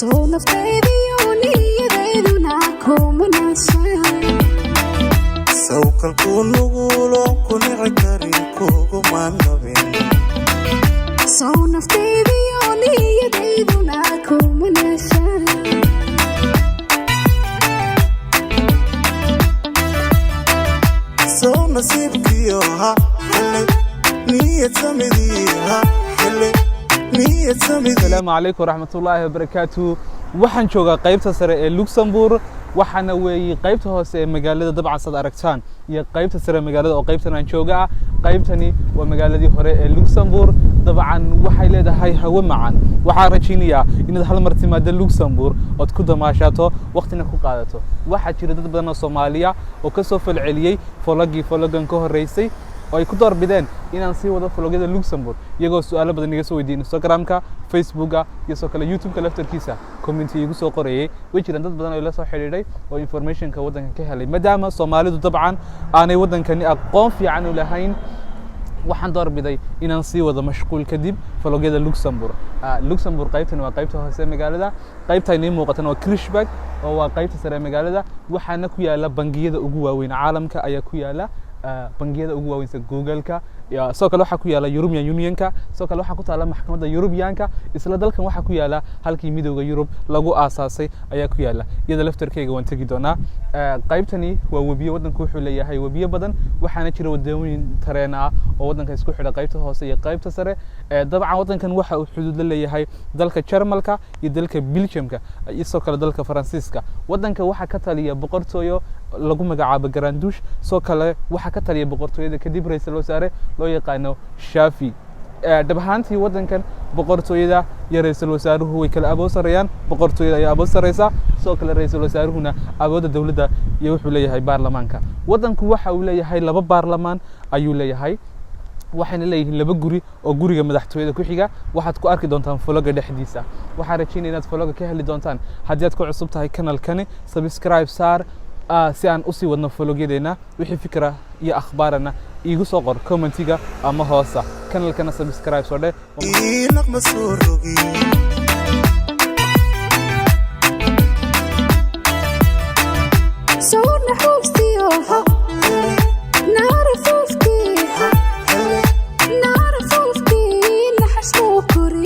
Soo naftaydiyo niyadeyduna kumanaashaan. Sawkalkuu nugulo ku nici karin kuguma nabin. Soo naftaydiyo niyadeyduna kumanaashaan. Sow nasiibkiyo ha hele niyad samidii, ha hele niyad samidii. Asalaamu calaykum waraxmatullaahi wabarakaatu. Waxaan joogaa qaybta sare ee Luxembourg, waxaana weeye qaybta hoose ee magaalada dabcan saad aragtaan iyo qaybta sare ee magaalada oo qaybtan aan jooga ah. Qaybtani waa magaaladii hore ee Luxembourg. Dabcan waxay leedahay hawo macan. Waxaan rajaynayaa inaad hal mar timaado Luxembourg ood ku damaashaato, waqtina ku qaadato. Waxaa jira dad badan oo Soomaaliya oo kasoo falceliyey vlogii vlogan ka horreysay oo ay ku doorbideen inaan sii wado vlogyada Luxembourg, iyagoo su'aalo badan iga soo weydiiyey Instagramka, Facebooka iyo sidoo kale YouTube-ka laftarkiisa comment igu soo qorayay. Way jiraan dad badan oo ila soo xidhiidhay oo informationka waddanka ka helay. Maadaama Soomaalidu dabcan aanay waddankani aqoon fiican u lahayn, waxaan doorbiday inaan sii wado mashquul kadib vlogyada Luxembourg. Luxembourg qaybtani waa qaybta hoose ee magaalada, qaybta inii muuqatana waa Kirchberg oo waa qaybta sare ee magaalada. Waxaana ku yaala bangiyada ugu waaweyn caalamka ayaa ku yaala, bangiyada ugu waaweyn sida Google-ka iyo sidoo kale waxaa ku yaala European Unionka. Sidoo kale waxaa ku taala maxkamadda Europeanka. Isla dalkan waxaa ku yaala halkii Midowda Yurub lagu aasaasay ayaa ku yaala. Iyada laftarkeyga waan tegi doonaa. Qaybtani waa webiyo. Waddanku wuxuu leeyahay webiyo badan, waxaana jira wadooyin tareen ah oo waddanka isku xidha qaybta hoose iyo qaybta sare. Dabcan waddankan waxa uu xuduud la leeyahay dalka Jarmalka iyo dalka Belgiumka iyo sidoo kale dalka Faransiiska. Waddanka waxaa ka taliya boqortooyo lagu magacaabo Grand Duke. Sidoo kale waxaa ka taliya boqortooyada kadib ra'iisul wasaare loo yaqaano Shafi. Dhab ahaantii waddankan boqortooyada iyo ra'iisul wasaaruhu way kala awood sarreeyaan. Boqortooyada ayaa awood sarreysa, sidoo kale ra'iisul wasaaruhuna awoodda dowladda iyo wuxuu leeyahay baarlamaanka. Waddanku waxa uu leeyahay laba baarlamaan ayuu leeyahay, waxayna leeyihiin laba guri oo guriga madaxtooyada ku xiga. Waxaad ku arki doontaan vloga dhexdiisa. Waxaan rajaynaya inaad vloga ka heli doontaan. Haddii aad ku cusub tahay kanalkani, subscribe saar si aan usii wadno vlogyadeena. Wixii fikra iyo akhbaarana iigu soo qor commentiga ama hoosa. Kanalkana subscribe soo dheh. Naqma soo rogi. Soo naxuustiyo naara fuufkii, naara fuufkii naxashkuu kori.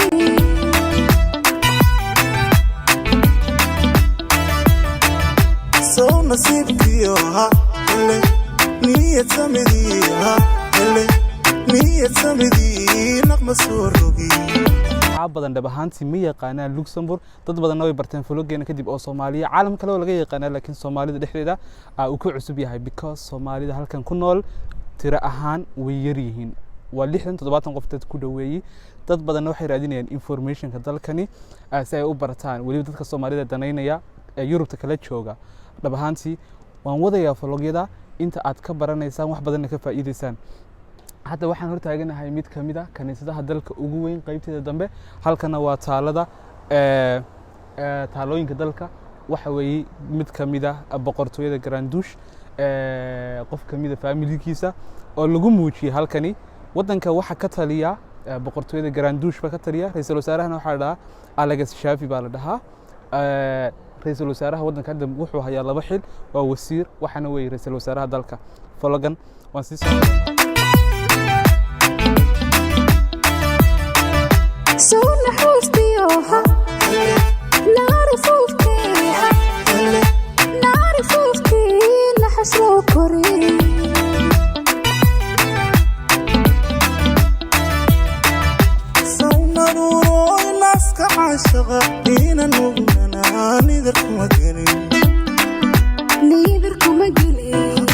Sow nasiibkiyo ha hele niyad samidii, ha hele niyad samidii, naqma soo rogi. Waxaa badan dhab ahaantii ma yaqaanaan Luxembourg. Dad badanna way barteen vlogeena kadib oo Soomaaliya. Caalam kale oo laga yaqaanaa, laakiin Soomaalida dhexdeeda uu ku cusub yahay, because Soomaalida halkan ku nool tiro ahaan way yar yihiin, waa 60 70 qof dad ku dhoweeyey. Dad badanna waxay raadinayaan informationka dalkani si ay u bartaan, weliba dadka Soomaalida danaynaya ee Yurubta kala jooga. Dhab ahaantii waan wadayaa vlogyada inta aad ka baranaysaan, wax badanna ka faa'iidaysaan. Hadda waxaan hortaaganahay mid ka mid a kaniisadaha dalka ugu weyn qaybteeda dambe. Halkana waa taalada taalooyinka dalka. Waxa weeye mid ka mid a boqortooyada Grand Duke, qof ka mid a faamiligiisa oo lagu muujiyey halkani. Waddanka waxaa ka taliya boqortooyada Grand Duke baa ka taliya. Ra'iisul wasaarahana waxaa la dhahaa Alex Shafi baa la dhahaa. Ra'iisul wasaaraha waddanka hadda wuxuu hayaa laba xil, waa wasiir, waxaana weeye ra'iisul wasaaraha dalka. Vlogan waan sii socdaa. Soo naxuustiyo naara fuufkii, naara fuufkii naxashkuu kori. Sow naruuro naaska caashaqa ina nugnanaa nidarkuma gelin. Niidar kuma gelin.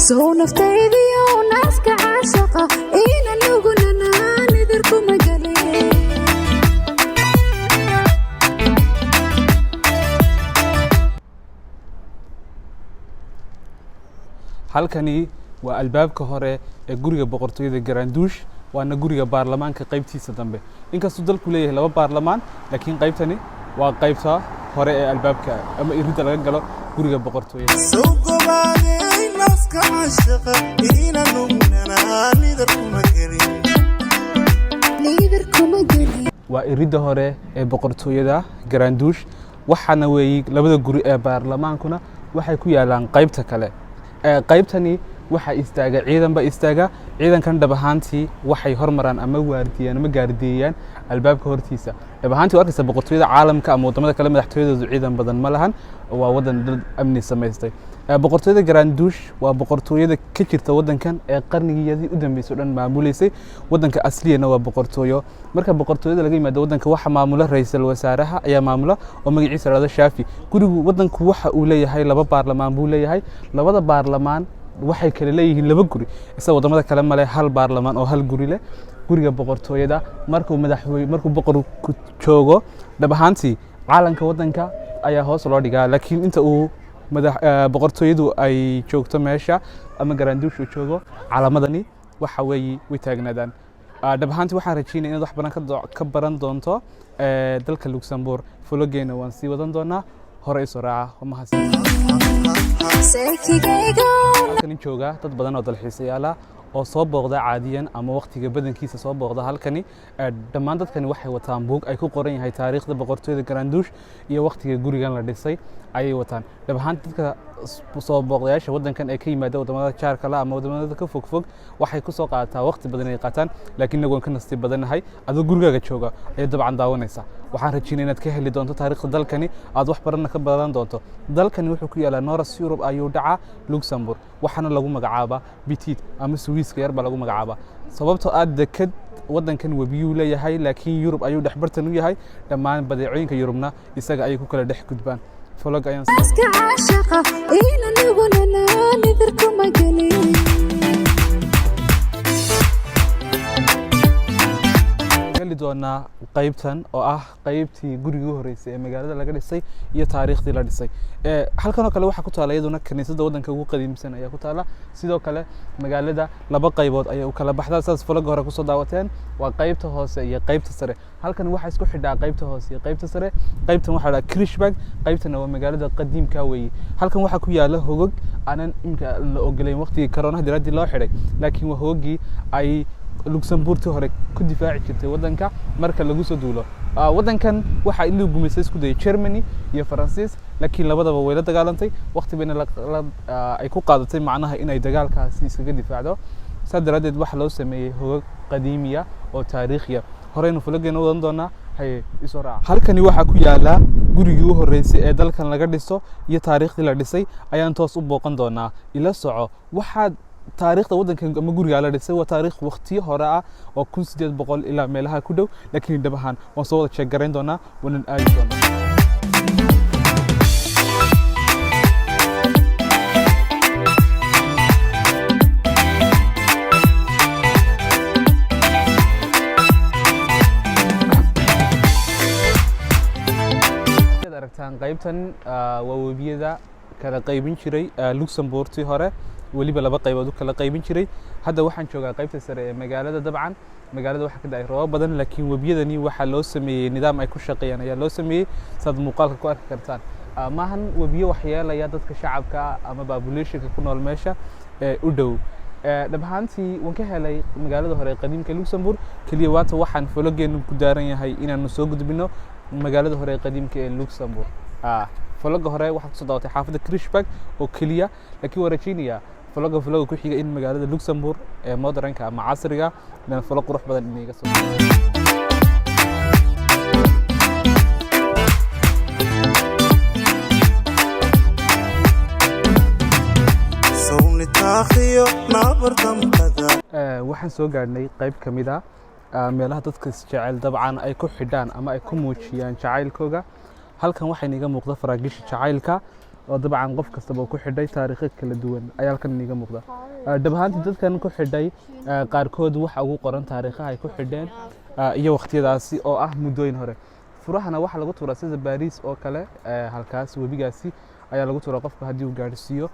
Soo naftaydiyo naaska caashaqa ina nugunanaa nidar kuma gelin. Halkani waa albaabka hore ee guriga boqortooyada Grand Duke, waana guriga baarlamaanka qaybtiisa dambe. Inkastuu dalku leeyahay laba baarlamaan, laakiin qaybtani waa qaybta hore ee albaabka ama iridda laga galo guriga boqortooyada. Sow gobaadey naaska caashaqa ina nugnanaa nidarkuma gelin. Niidar kuma gelin. Waa iridda hore ee boqortooyada Granduush, waxaana weeyi labada guri ee baarlamaankuna waxay ku yaalaan qaybta kale. Qaybtani waxaa istaaga ciidan ba istaaga. Ciidankan dhab ahaantii waxay hormaraan ama waardiyaan ama gaardiyeeyaan albaabka hortiisa. Dhab ahaantii waa arkaysa boqortooyada caalamka ama waddamada kale madaxtooyadoodu ciidan badan ma lahan, waa waddan dad amni samaystay. Boqortooyada Granduush waa boqortooyada ka jirta waddankan ee qarnigiyadii u dambeysay oo dhan maamuleysay waddanka. Asliyana waa boqortooyo. Marka boqortooyada laga yimaado, waddanka waxa maamula ra'iisul wasaaraha ayaa maamula oo magaciisa la dhahdo Shaafi. Gurigu waddanku waxa uu leeyahay laba baarlamaan buu leeyahay. Labada baarlamaan waxay kala leeyihiin laba guri, isa waddamada kale male hal baarlamaan oo hal guri leh. Guriga boqortooyada markuu madaxweyne, markuu boqorku joogo, dhab ahaantii calanka waddanka ayaa hoos loo dhigaa, laakiin inta uu madax boqortooyadu ay joogto meesha ama garaanduush uu joogo, calamadani waxa weeye way taagnaadaan. Dhab ahaantii waxaan rajeynaya inaad wax badan ka baran doonto dalka Luxembourg. Vlog-geena waan sii wadan doonaa, hore isoo raaca. Waa mahadsan. Seekigayga. Halkani jooga dad badan oo dalxiisayaal ah oo soo booqda caadiyan ama waqtiga badankiisa soo booqda halkani. Dhammaan dadkani waxay wataan buug ay ku qoran yahay taariikhda boqortooyada Granduush iyo waqtiga gurigan la dhisay ayay wataan. Dhab ahaan dadka soo booqdayaasha waddankan ee ka yimaada waddamada jaarka la ama waddamada ka fog fog waxay ku soo qaadataa waqti badan ay qaataan, laakiin inagu waan ka nasiib badannahay. Adoo gurigaaga jooga ayaad dabcan daawanaysaa. Waxaan rajeynaya inaad ka heli doonto taariikhda dalkani, aad wax badanna ka baran doonto. Dalkani wuxuu ku yaalaa North Europe ayuu dhacaa Luxembourg, waxaana lagu magacaabaa Petit ama Swiiska yar baa lagu magacaabaa, sababtoo ah deked waddankan webiyuu leeyahay, laakiin Yurub ayuu dhexbartan u yahay. Dhammaan badeecooyinka Yurubna isaga ayay ku kala dhex gudbaan. Vlog ayaan Iska caashaqa ina nugunana nidarkuma gelin. Geli doonaa qaybtan oo ah qaybtii gurigii u horreysay ee magaalada laga dhisay iyo taariikhdii la dhisay. Halkan oo kale waxaa ku taala iyaduna kaniisadda waddanka ugu qadiimsan ayaa ku taala. Sidoo kale magaalada laba qaybood ayay u kala baxdaa, sidaas vlog-ga hore kusoo daawateen, waa qaybta hoose iyo qaybta sare. Halkan waxaa isku xidhaa qaybta hoose iyo qaybta sare. Qaybtan waxaa la Kirchberg, qaybtana waa magaalada qadiimka weeye. Halkan waxaa ku yaala hogog aanan imika la ogolayn waqtigii koronaha daraaddii loo xidhay, laakiin waa hogogii ay Luxembourgtii hore ku difaaci jirtay waddanka marka lagu soo duulo. Waddankan waxaa in lagu gumaystay isku dayay Germany iyo Faransiis, laakiin labadaba way la dagaalantay. Waqti bayna ay ku qaadatay macnaha inay dagaalkaasi iskaga difaacdo. Saa daraaddeed waxaa loo sameeyey hogag qadiimiya oo taariikhiya. Horeynu vlog-geena wadan doonaa, haye isoo raaca. Halkani waxaa ku yaala gurigii u horreysay ee dalkan laga dhiso iyo taariikhdii la dhisay ayaan toos u booqan doonaa. Ila soco. Waxaad taariikhda waddankan ama gurigaa la dhisay waa taariikh waqtiyo hore ah oo 1800 ilaa meelaha ku dhow, laakiin dhab ahaan waan soo wada check garayn doonaa, waanan aadi doonaa. Waxaad aragtaan qaybtan waa webiyada kala qaybin jiray Luxembourgtii hore, weliba laba qaybood u kala qaybin jiray. Hadda waxaan joogaa qaybta sare ee magaalada. Dabcan magaalada waxaa ka dhacay roobab badan, laakiin webiyadani waxaa loo sameeyey nidaam ay ku shaqeeyaan ayaa loo sameeyey, saad muuqaalka ku arki kartaan. Maahan webiyo waxyeelaya dadka shacabka ama populationka ku nool meesha ee u dhow. Dhab ahaantii waan ka helay magaalada hore ee qadiimka Luxembourg. Keliya waata waxaan vlog-geenu ku daaran yahay inaanu soo gudbino magaalada hore ee qadiimka ee Luxembourg. Vlog-ga hore waxaad kusoo daawatay xaafadda Kirchberg oo keliya, laakiin waan rajaynayaa vlog-ga vlog-ga ku xiga in magaalada Luxembourg ee modernka ama casriga inaan vlog qurux badan iniga soo. Sawnitaakhiyo nabartamqada. Waxaan soo gaadhnay qayb ka mid ah meelaha dadka isjecel dabcan ay ku xidhaan ama ay ku muujiyaan jacaylkooga. Halkan waxaa iniga muuqda faraagisha jacaylka oo dabcan qof kastaba uu ku xidhay taariikho kala duwan ayaa halkan iniga muuqda. Dhab ahaantii dadkan ku xidhay qaarkood waxa ugu qoran taariikhaha ay ku xidheen iyo waqtiyadaasi oo ah muddooyin hore. Furahana waxaa lagu tuuraa sida Baariis oo kale, halkaas webigaasi ayaa lagu tuuraa qofka haddii uu gaadhsiiyo,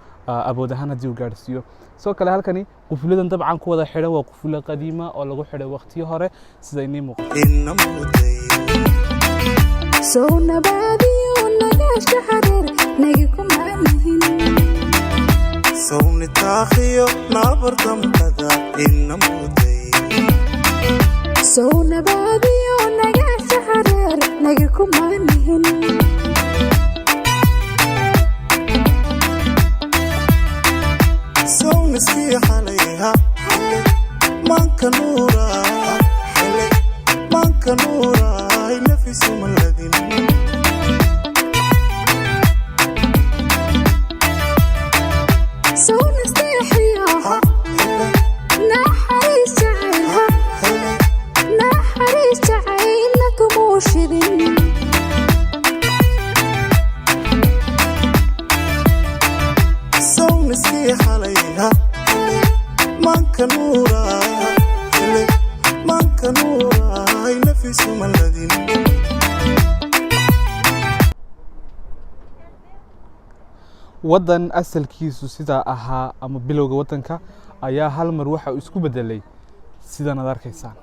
awood ahaan haddii uu gaadhsiiyo. Sidoo kale halkani qufulladan dabcan ku wada xidhan waa qufulla qadiima oo lagu xidhay waqtiyo hore, sida inii muuqato. Ina muday. Sow nabaadiyo nagaasha xareer nagi kumaanihin. Sawnitaakhiyo nabartamqada ina muday. Sow nabaadiyo nagaasha. Naxariista xareer nagi kumaanihin. Sawniskii xalayha hele maanka nuura, hele maanka nuuraay, nafisumaladin. Sow nasteexiyoha Hele. Naxariis jacaylha Hele. Naxariis jacaylna kumuu shidin. Sawniskii xalayha hele maanka nuura, hele maanka nuuraay, nafisumaladin. Waddan asalkiisu sidaa ahaa ama bilowga waddanka ayaa hal mar waxa uu isku bedelay sidan aad arkaysaan.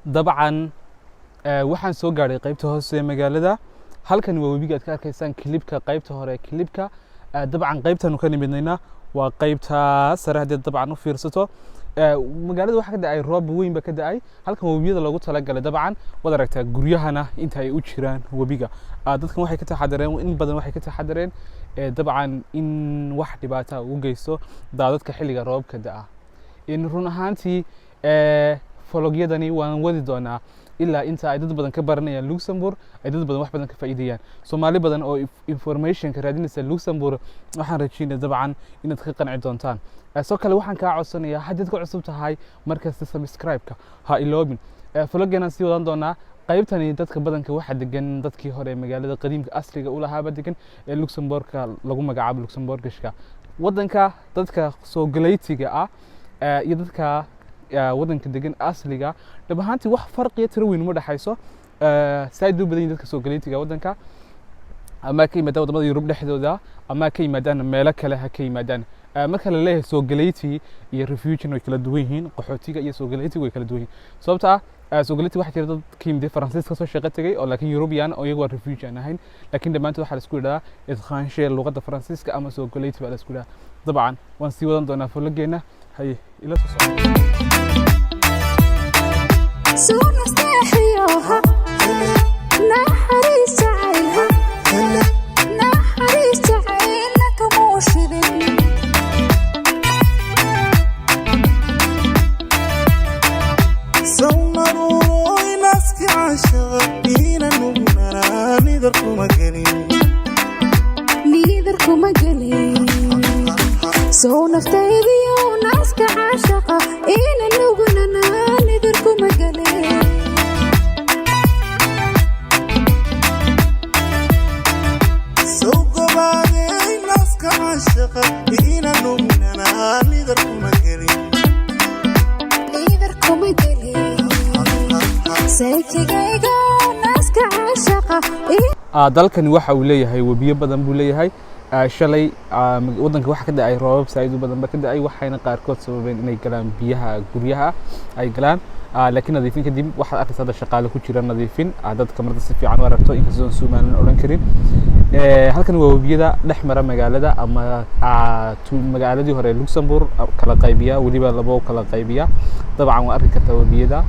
Dabcan waxaan soo gaadhay qaybta hoose ee magaalada. Halkan waa webiga aad ka arkaysaan kilibka, qaybta hore ee kilibka. Dabcan qaybtanu ka nimidnayna waa qaybta sare haddii aad dabcan u fiirsato. Magaalada waxaa ka da'ay roob weyn baa ka da'ay. Halkan waa webiyada loogu talagalay. Dabcan waad aragtaa guryahana inta ay u jiraan webiga. Dadkan waxay ka taxadareen in badan, waxay ka taxadareen dabcan in wax dhibaata u geysto daadadka xilliga roobka da'a. In run ahaantii vlogyadani waan wadi doonaa ilaa inta ay dad badan ka baranayaan Luxembourg, ay dad badan wax badan ka faa'iidayaan. Soomaali badan oo informationka raadinaysa Luxembourg, waxaan rajeynaya dabcan inaad ka qanci doontaan. Sidoo kale waxaan kaa codsanayaa, haddaad ku cusub tahay markasta, subscribe-ka ha iloobin. Vlogganaan sii wadan doonaa. Qaybtani dadka badanka waxaa degan dadkii hore ee magaalada qadiimka asliga u lahaaba degan ee Luxembourgka lagu magacaabo Luxembourgishka. Waddanka dadka soo galeytiga ah iyo dadka waddanka degan asliga, dhab ahaantii wax farqiya tiro weyn uma dhexayso. Saaid u badan yihiin dadka soo galeytiga waddanka, ama ka yimaadaan wadamada Yurub dhexdooda ama ka yimaadaan meelo kale ha ka yimaadaan. Marka la leeyahay soo galeyti iyo refugee way kala duwan yihiin. Qaxootiga iyo soo galeytiga way kala duwan yihiin, sababta ah soo galeyti waxaa jira dad ka yimid Faransiis kasoo shaqo tegay oo laakiin European oo iyagu waa refugee aan ahayn, laakiin dhammaantood waxaa la isku yidhahdaa étranger luqadda Faransiiska ama soo galeyti baa la isku yidhahdaa. Dabcan waan sii wadan doonaa vloggeena. Haye, ila soo soco. Sow nasteexiyoha naxariis jacaylha Hele. Naxariis jacaylna kamuu shidin. Sawnaruuroy naaski caashaqa iina nugnanaa nidar kuma gelin. Niidar kuma gelin. Sow naftaydiyo naaska caashaqa ina nugunana nidar kuma gelin. Sow gobaadey naaska caashaqa iina nugnanaa nidar kuma gelin. Nidar kuma gelin. Saykigayga naaska caashaqa. Dalkani waxa uu leeyahay webiyo badan buu leeyahay. Shalay waddanka waxa ka da'ay roobab saaid u badan ba ka da'ay, waxayna qaarkood sababeen inay galaan biyaha guryaha ay galaan. Laakiin nadiifin kadib waxaad arkaysa hadda shaqaale ku jira nadiifin. Dadka marka si fiican u aragto, inkastoo aan Somaliland odhan karin. Halkan waa webiyada dhex mara magaalada ama magaaladii hore ee Luxembourg kala qaybiya, weliba labo kala qaybiya. Dabcan waa arki kartaa webiyada.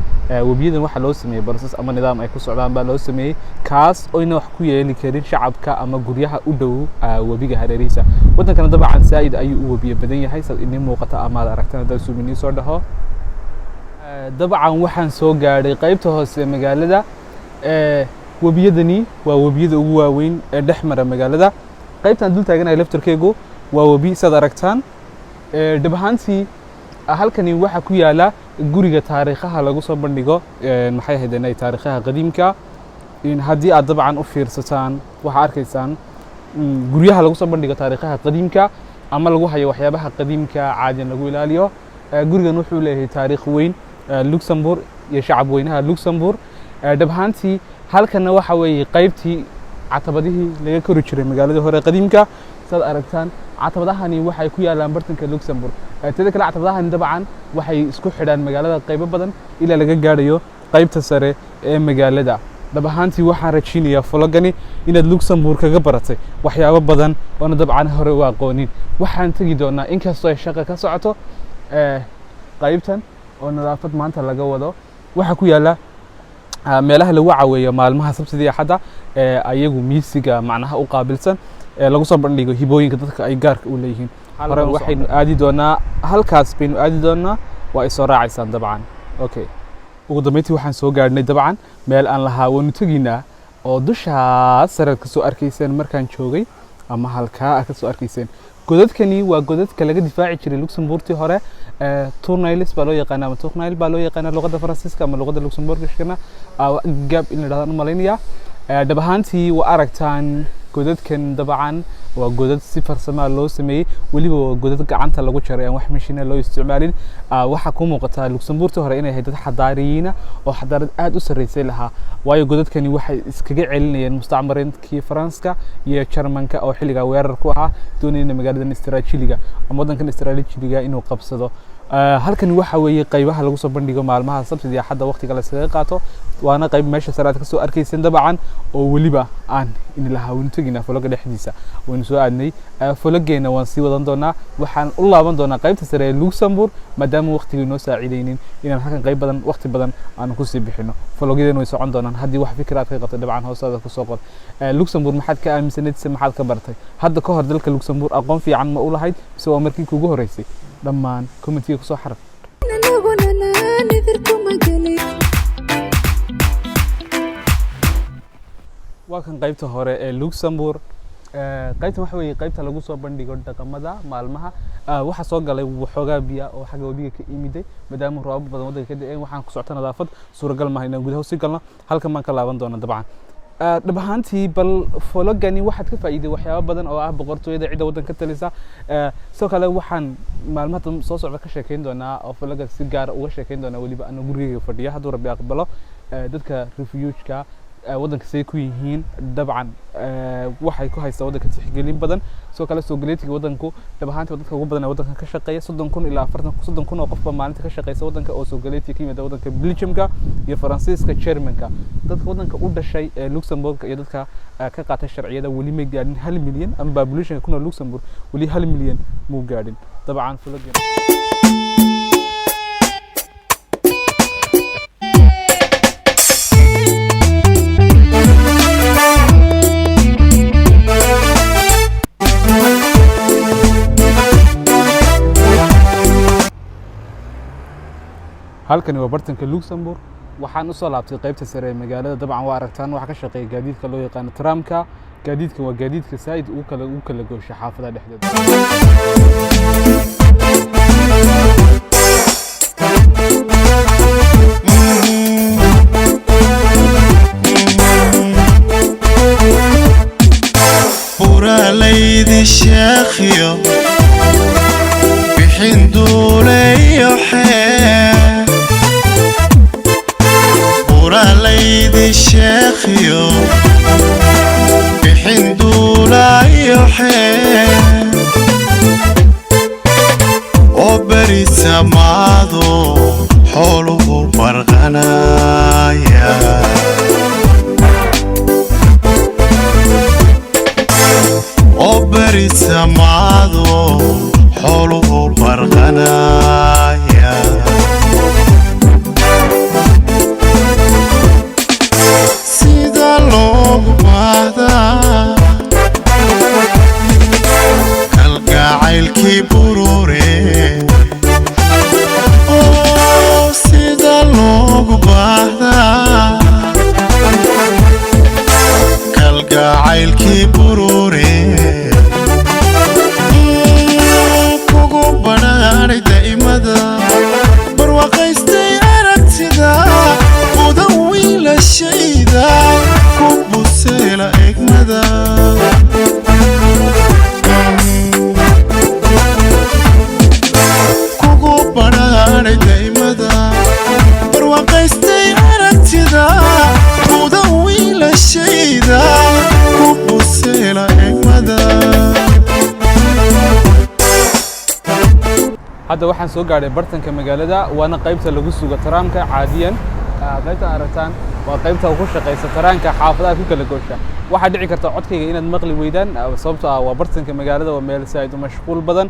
Webiyadan waxaa loo sameeyey process ama nidaam ay ku socdaan baa loo sameeyey, kaas oyna wax ku yeeli karin shacabka ama guryaha u dhow webiga hareerihiisa. Waddankana dabcan saa'id ayuu u webiye badan yahay, saad idin muuqata ama aad aragtaan haddaan zoom inii soo dhaho. Dabcan waxaan soo gaadhay qaybta hoose ee magaalada. Webiyadani waa webiyada ugu waaweyn ee dhex mara magaalada. Qaybtan dul taaganahay laftarkeegu waa webi, saad aragtaan. Dhab ahaantii halkani waxaa ku yaala guriga taariikhaha lagu soo bandhigo, maxay ahayd taariikhaha qadiimka. In haddii aad dabcan u fiirsataan, waxaa arkaysaan guryaha lagu soo bandhigo taariikhaha qadiimka ama lagu hayo waxyaabaha qadiimka caadiyan lagu ilaaliyo. Gurigan wuxuu leeyahay taariikh weyn Luxembourg iyo shacab weynaha Luxembourg. Dhab ahaantii halkanna waxa weeye qaybtii catabadihii laga kori jiray magaaladii hore qadiimka. Saad aragtaan, catabadahani waxay ku yaalaan bartanka Luxembourg. Teeda kale, catabadahani dabcan waxay isku xidhaan magaalada qaybo badan ilaa laga gaadhayo qaybta sare ee magaalada. Dhab ahaantii waxaan rajaynayaa vlogani inaad Luxembourg kaga baratay waxyaabo badan oona dabcan hore u aqoonin. Waxaan tegi doonaa, inkastoo ay shaqa ka socoto, qaybtan oo nadaafad maanta laga wado. Waxaa ku yaala meelaha lagu caweeyo maalmaha Sabtida iyo Axadda ee ayagu miisiga macnaha u qaabilsan ee lagu soo bandhigo hibooyinka dadka ay gaarka u leeyihiin. Hore waxaynu aadi doonaa, halkaas baynu aadi doonaa, waa ay soo raacaysaan dabcan. Okay, ugu dambeyntii waxaan soo gaadhnay dabcan meel aan lahaa waanu tegaynaa, oo dushaas sareed ka soo arkayseen markaan joogay, ama halkaa aad ka soo arkayseen. Godadkani waa godadka laga difaaci jiray Luxembourgtii hore. Tunnels baa loo yaqaana ama tunnel baa loo yaqaana luqadda Faransiiska ama luqadda Luxembourgishkana gab in la yidhahdo u malaynayaa. Dhab ahaantii waa aragtaan godadkan, dabcan waa godad si farsamaa loo sameeyey, weliba waa godad gacanta lagu jaray, aan wax mashina loo isticmaalin. Waxaa ku muuqataa Luxembourgtii hore inay ahayd dad xadaariyiina oo xadaarad aad u sarreysay lahaa, waayo godadkani waxay iskaga celinayeen mustacmarinkii Faranska iyo Jarmanka oo xilligaa weerar ku ahaa, doonayna magaaladan istaraatiijiga ama waddankan istaraatiijiga inuu qabsado. Halkani waxa weeye qaybaha lagu soo bandhigo maalmaha Sabtida iyo Axadda waqtiga la iskaga qaato, waana qayb meesha sare aad kasoo arkayseen dabcan, oo weliba aan in lahaa waynu teginaa. Vlogga dhexdiisa waynu soo aadnay. Vloggeena waan sii wadan doonaa, waxaan u laaban doonaa qaybta sare ee Luxembourg, maadaama waqtiga inoo saacidaynin inaan halkan qayb badan, waqti badan aanu kusii bixino. Vlogyadeena way socon doonaan. Haddii wax fikir aad ka qabtay, dabcan hoostaada kusoo qor. Luxembourg maxaad ka aaminsanayd, se maxaad ka bartay hadda ka hor dalka Luxembourg? Aqoon fiican ma u lahayd mise waa markii kugu horeysay? Dhammaan commentiga kusoo xaraf. Anaguna nidirkuma gelin. Waa kan qaybta hore ee Luxembourg. Qaybtan waxa weeye qaybta lagu soo bandhigo dhaqamada maalmaha. Waxaa soo galay waxoogaa biya oo xagga webiga ka imiday, maadaama roobab badan waddanka ka da'een. Waxaan ku socota nadaafad, suuragal maaha inaan gudaha usii galno. Halkan baan ka laaban doona dabcan. Dhab ahaantii bal vloggani waxaad ka faa'iiday waxyaabo badan oo ah boqortooyada cidda waddanka ka talisa. Sidoo kale waxaan maalmaha soo socda ka sheekeyn doonaa oo vlogga si gaara uga sheekeyn doonaa, weliba anoo gurigeyga fadhiya hadduu Rabbi aqbalo, dadka refugee-ka waddanka say ku yihiin. Dabcan waxay ku haystaa waddanka tixgelin badan. Sidoo kale soo galeetiga waddanku dhab ahaantii waa dadka ugu badan ee waddanka ka shaqeeya, 30,000 ilaa 40, 30,000 oo qofba maalinta ka shaqeysa waddanka oo soo galeetiga ka yimaada waddanka Belgiumka iyo Faransiiska, Germanka. Dadka waddanka u dhashay ee Luxembourg iyo dadka ka qaatay sharciyada weli may gaadhin 1 milyan, ama populationka ku nool Luxembourg weli 1 milyan muu gaadhin dabcan. Vloggan halkani waa bartanka Luxembourg. Waxaan usoo laabtay qaybta sare ee magaalada. Dabcan waa aragtaan, waxaa ka shaqeeya gaadiidka loo yaqaano tramka. Gaadiidkan waa gaadiidka saaid ugu kala goosha xaafadaha dhexdooda. Buralaydi sheekhiyo bixin duuleyo xee, buralaydi sheekhiyo bixin duulayo xee, oo beri samaado xooluhu barqanaya, oo beri samaado xooluhu barqanaya, sida loogu baahdaa kalgacaylkii burure, oo sida loogu baahdaa kalgacaylkii burure, kugu badhaadhay da'imada, barwaaqaystay aragtida, udan wiilashayda ku buseela egmada, kugu badhaadhay da'imada, barwaaqaystay aragtida, udan wiilashayda ku buseela egmada. Hadda waxaan soo gaadhay bartanka magaalada, waana qaybta lagu sugo taraamka caadiyan. Qaybtan aragtaan waa qaybta ku shaqeysa taraanka xaafadaha ku kala goosha. Waxaa dhici karta codkayga inaad maqli weydaan, sababtoo ah waa bartanka magaalada, waa meel saaid u mashquul badan.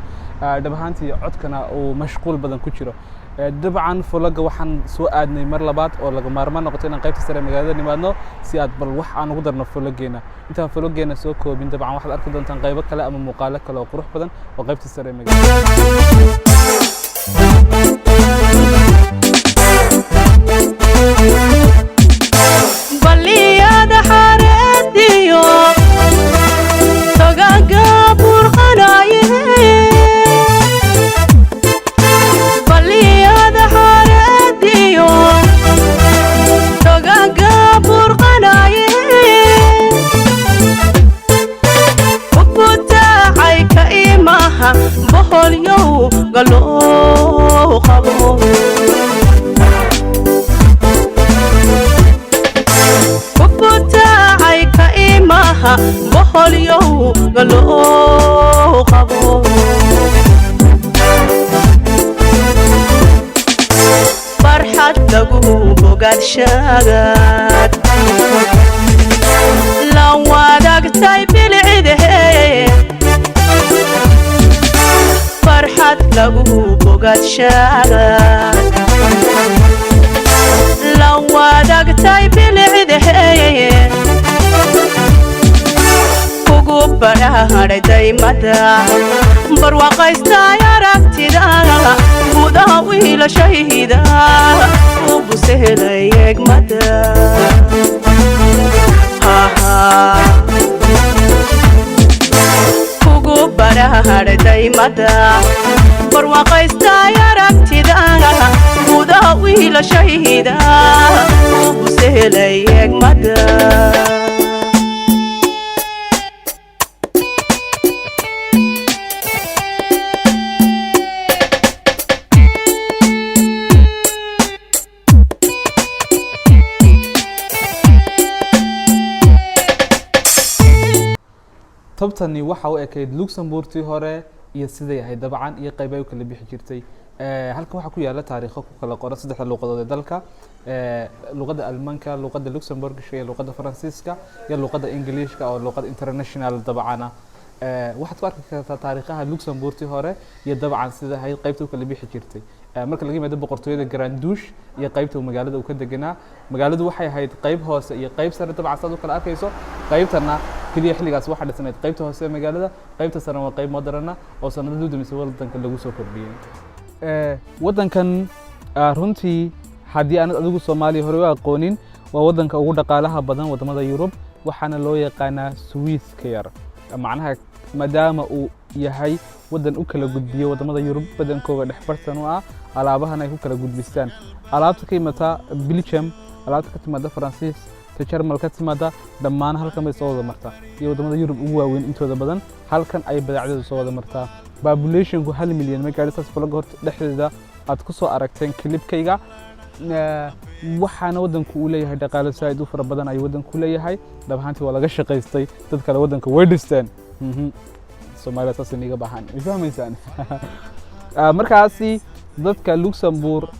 Dhab ahaantii codkana uu mashquul badan ku jiro. Dabcan vlogga waxaan soo aadnay mar labaad oo laga maarmaan noqoto inaan qaybta sare ee magaalada nimaadno, si aad bal wax aan ugu darno vloggeena. Intaan vloggeena soo koobin, dabcan waxaad arki doontaan qaybo kale ama muuqaalo kale oo qurux badan oo qaybta sare ee magaalada. Baliyada xareediyo togaga burqanaye, baliyada xareediyo togaga burqanaye, ubutaacay ka imaha boholyow galoo qabo. Kubutaacay ka imaha boholyow galoo qabo. Farxad lagu bogaadshagaad la wadaagtay bilcidehe, farxad lagu bogaadshagaad la wadaagtay bilicdehe, kugu badhaadhay daymada barwaaqaystay aragtida, gudaha wiilashayda u busehelay egmada. Kugu badhaadhay daymada barwaaqaystay aragtida, gudaha wiilashayda u busehelay egmada. Tobtani waxa u ekayd Luxembourgtii hore iyo siday ahayd dabcan iyo qayb ay u kala bixi jirtay. Halkan waxaa ku yaala taariikho ku kala qoran saddexda luuqadood ee dalka: luqadda Almanka, luqadda Luxembourgishka iyo luqadda Faransiiska iyo luqadda Ingiliishka oo luqad international dabcana. Waxaad ku arki kartaa taariikhaha Luxembourgtii hore iyo dabcan sida ahayd qaybta u kala bixi jirtay. Marka laga yimaado boqortooyada Grand Duke iyo qaybta uu magaalada uu ka deganaa, magaaladu waxay ahayd qayb hoose iyo qayb sare. Dabcan saad u kala arkayso, qaybtana keliya xilligaas waxaa dhisnayd qaybta hoose ee magaalada, qaybta sare waa qayb moderna oo sanadadii u dambeysay wadanka lagu soo kordhiyey. Waddankan runtii haddii aanad adigu Soomaaliya hore u aqoonin, waa waddanka ugu dhaqaalaha badan waddamada Yurub, waxaana loo yaqaanaa Swiiska yar, macnaha maadaama uu yahay waddan u kala gudbiyo waddamada Yurub badankooga dhexbartan u ah, alaabahan ay ku kala gudbistaan, alaabta ka imata Belgium, alaabta ka timaada Faransiis, ta Jarmal ka timaada, dhammaan halkan bay soo wada martaa, iyo waddamada Yurub ugu waaweyn intooda badan halkan ay badeecadooda soo wada martaa. Populationku 1 milyan ma gaadhi, saas vlogga horta dhexdeeda aad ku soo aragteen clipkayga. Waxaana waddanku uu leeyahay dhaqaale saaid u fara badan ayuu waddanku leeyahay. Dhab ahaantii waa laga shaqaystay, dad kale waddanka way dhisteen. Soomaaliya saas iniga baahan, ma fahmaysaan? Markaasi dadka Luxembourg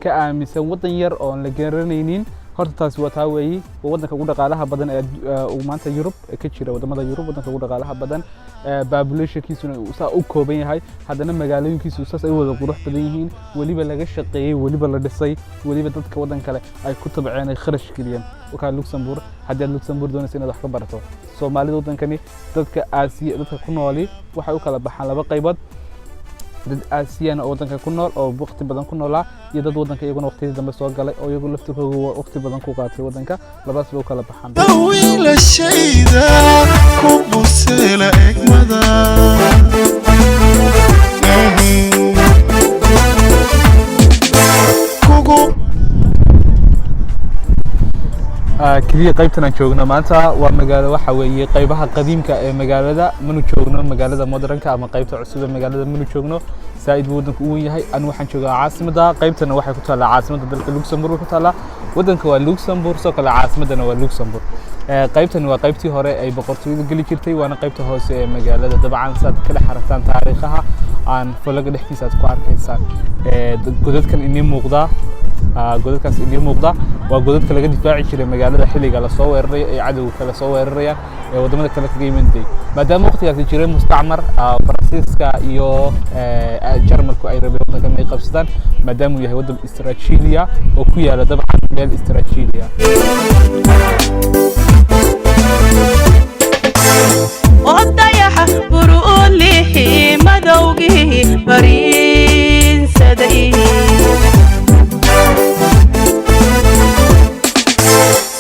ka aaminsan waddan yar oon la garanaynin, horta taasi waa taa weeyi. Waa waddanka ugu dhaqaalaha badan ee uu maanta Yurub ka jira, waddamada Yurub waddanka ugu dhaqaalaha badan, populationkiisuna uu saa u kooban yahay, haddana magaalooyinkiisu saas ay u wada qurux badan yihiin, weliba laga shaqeeyey, weliba la dhisay, weliba dadka waddan kale ay ku tabceen, ay kharash geliyeen. Wakaa Luxembourg. Haddii aad Luxembourg doonaysa inaad wax ka barato, Soomaalida waddankani, dadka Aasiya, dadka ku nooli waxay u kala baxaan laba qaybood: dad Aasiyana oo waddanka ku nool oo waqti badan ku noolaa, iyo dad waddanka iyaguna waqtiyadii dambe soo galay oo iyagu laftirkooga waqti badan ku qaatay waddanka. Labadaas bay u kala baxaan. Wiilashayda ku buseela egmada. Kugu Keliya qaybtan aan joogno maanta waa magaalo, waxa weeye qaybaha qadiimka ee magaalada. Manu joogno magaalada modernka ama qaybta cusub ee magaalada manu joogno. Saaid buu waddanku u weyn yahay. Anu waxaan joogaa caasimadda. Qaybtana waxay ku taallaa caasimadda dalka Luxembourg ku taallaa. Waddanka waa Luxembourg, sidoo kale caasimaddana waa Luxembourg. Qaybtani waa qaybtii hore ay boqortooyadu geli jirtay, waana qaybta hoose ee magaalada. Dabcan saad ka dhex aragtaan taariikhaha aan vlogga dhexdiisa aad ku arkaysaan. Godadkan inii muuqda, godadkaas inii muuqda waa godadka laga difaaci jiray magaalada xilliga lasoo weerarayo ee cadowga kale soo weerarayaan ee waddamada kale kaga imanayay, maadaama waqtigaasi jiray mustacmar Faransiiska iyo Jarmalku ay rabeen waddankan inay qabsadaan, maadaama uu yahay waddan istaraatiijiya oo ku yaala dabcan meel istaraatiijiya. Oo dayaxa buruulixi madowgii bariinsaday,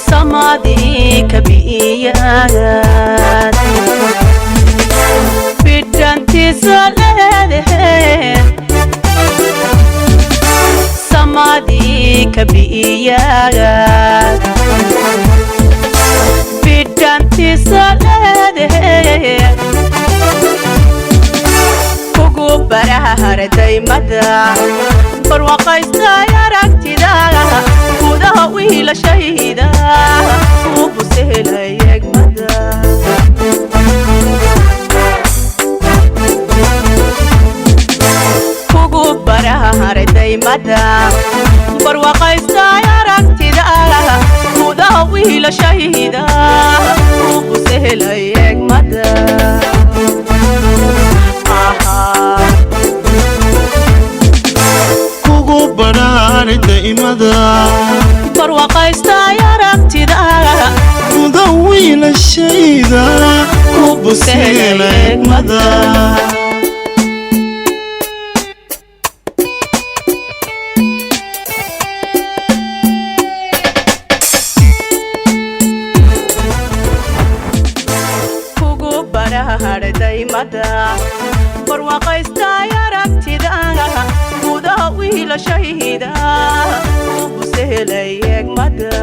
samadii kabiyaad bidhantiisa leedahe, samadii kabiyaad bidhantiisa leedahe, kugu barahardaymada barwaqaystay aragtida gudaha wiilashayda u busehelay egmada. Kugu barahardaymada barwaqaystay aragtida gudaha wiilashayda u busehelay egmada. Ahaa. Kugu badhaadhay daa'imada Barwaqaystay aragtida guda wiilashayda ku buseela egmada. Kugu barahardhaymada barwaqaystay aragtida gudaha wiilashayda u busehelay egmada.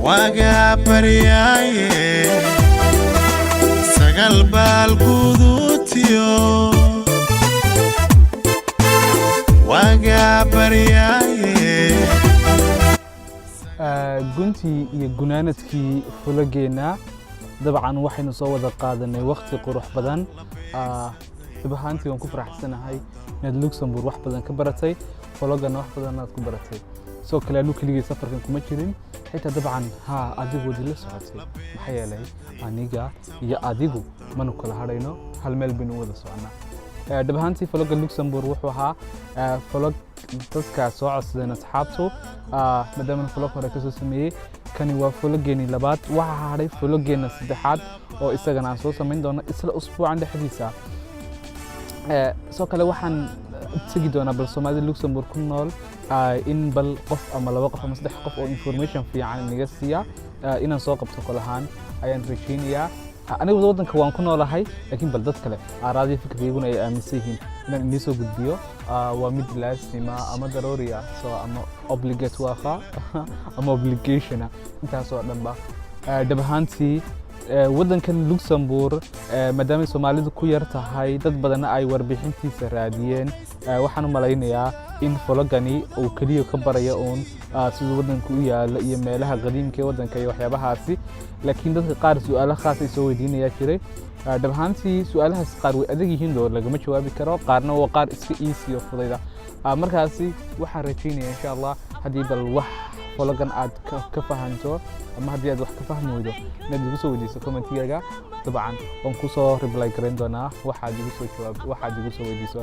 Wagaa baryaaye sagal baal guduutiyo, wagaa baryaaye. Guntii iyo gunaanadkii vloggeena dabcan waxaynu soo wada qaadanay waqti qurux badan. Dhab ahaantii waan ku faraxsanahay inaad Luxembourg wax badan ka baratay, vloggana wax badan aad ku baratay. Sidoo kale anu keligay safarkan kuma jirin xitaa, dabcan haa, adigu wadi la socotay, maxaa yeelay aniga iyo adigu manu kala hadhayno, hal meel baynu u wada soconaa. Dhab ahaantii vlogga Luxembourg wuxuu ahaa vlog dadka soo codsadeen asxaabtu, maadaama vlog hore kasoo sameeyey. Kani waa vloggeeni labaad. Waxaa hadhay vloggeena saddexaad oo isagana aan soo samayn doono isla usbuucan dhexdiisa. Sidoo kale waxaan tegi doonaa bal Soomaalida Luxembourg ku nool in bal qof ama laba qof ama saddex qof oo information fiican inaga siiya inaan soo qabto kol ahaan ayaan rajaynayaa. Anigu waddanka waan ku noolahay, laakiin bal dad kale aaraadii fikriguna ay aaminsan yihiin inaan inii soo gudbiyo waa mid laasima ama daruuri ah, so ama obligatoire ama obligation ah intaasoo dhanba. Dhab ahaantii waddankan Luxembourg, maadaama Soomaalidu ku yar tahay, dad badanna ay warbixintiisa raadiyeen, waxaan u malaynayaa in vloggani uu keliya ka baraya uun siduu waddanku u yaalo iyo meelaha qadiimka ee waddanka iyo waxyaabahaasi, laakiin dadka qaar su'aalo khaas ay soo weydiinayaa jiray. Dhab ahaantii su'aalahaas qaar way adag yihiin oo lagama jawaabi karo, qaarna waa qaar iska easy oo fudayda. Markaasi waxaan rajaynaya insha Allah haddii bal wax vloggan aad ka fahanto ama haddii aad wax ka fahmi weydo inaad igu soo weydiiso commentigaaga. Dabcan waan kusoo reply garayn doonaa waxaad igu soo jawaab waxaad igu soo weydiiso.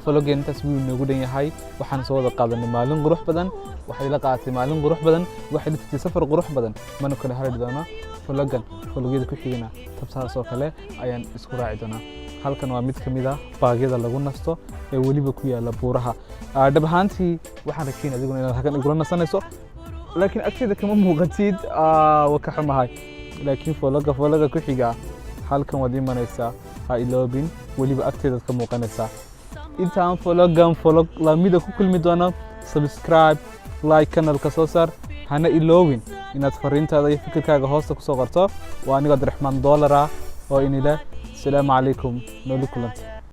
Vloggen intaas wuu inoogu dhan yahay. Waxaan soo wada qaadanay maalin qurux badan, waxay la qaadatay maalin qurux badan, waxay la tagtay safar qurux badan. Mana kala hari doono vloggan, vlogyada ku xigana tabtaas oo kale ayaan isku raaci doonaa. Halkan waa mid ka mid ah parkyada lagu nasto ee weliba ku yaala buuraha. Dhab ahaantii waxaan rajaynaya adiguna inaad halkan igula nasanayso. Laakiin agteeda kama muuqatid. Waa ka xumahay, laakiin vlog-ga vlog-ga ku xiga halkan waad imanaysaa. Ha iloobin, weliba agteedaad ka muuqanaysaa. Intaan vlog-gan vlog lamida ku kulmi doono, subscribe, like, channel-ka soo saar. Hana iloowin inaad fariintaada iyo fikirkaaga hoosta kusoo qorto. Waa anigoo Abdiraxmaan Doolara oo inile asalaamu calaykum, nooli kulanta.